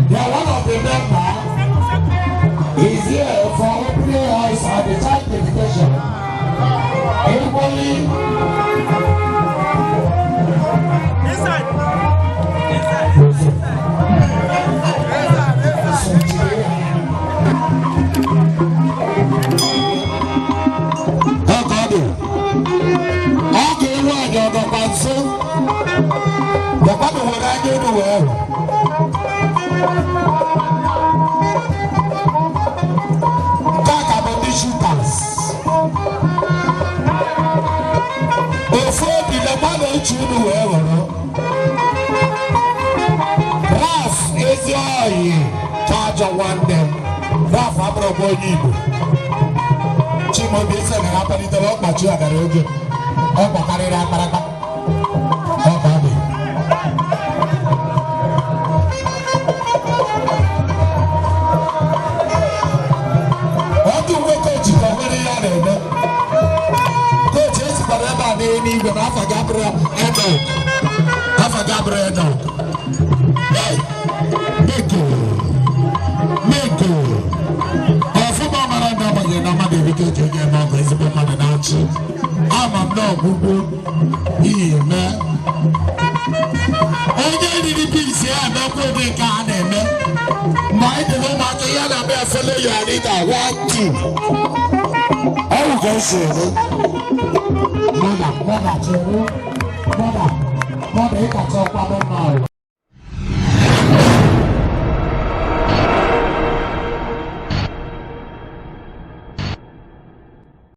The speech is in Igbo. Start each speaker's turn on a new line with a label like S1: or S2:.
S1: they are one of the member is here for opening house and the child dedication. Equally,
S2: Inside. Inside.
S1: Ọ ka ọ dị, ọ ga-ewu anyị ọdọkwa nso, bịakwanụ were anya unu wee hụ. Nke a ka bụ ndị shooters. Ofu obi, lekwanụ uche unu wee ghọrọ. Raf ezi oyi ka ajọ nwanne m. Raf abụrụkwa onye Igbo. Chimaobi ese na ha kpalitere ọkpachi agara oge ọ gbakarịrị akparaka. Ọ ka ọ dị. Ọdụ nwoke jikọ nwere ihe a na-eme. Coach esikwara ebe a n'eluigwe na afa gị abụrụ Enoch. Afa gị abụrụ Enoch. Hey! Meko. Meko. Ọfụma mara ndị agbanyeghị na mmadụ erike eji onye eme ọgụ ezigbo mmadụ na-achị. Ama m na ọgwụgwụ ihe mee. Onye riri beans ya emekwa ụdị nke a na-eme. Mgbe anyị dị n'ụmụaka, ihe a na-eme ya, follow your leader, one, two. Ọ bụ ka o si eme. Mother, mother, chere.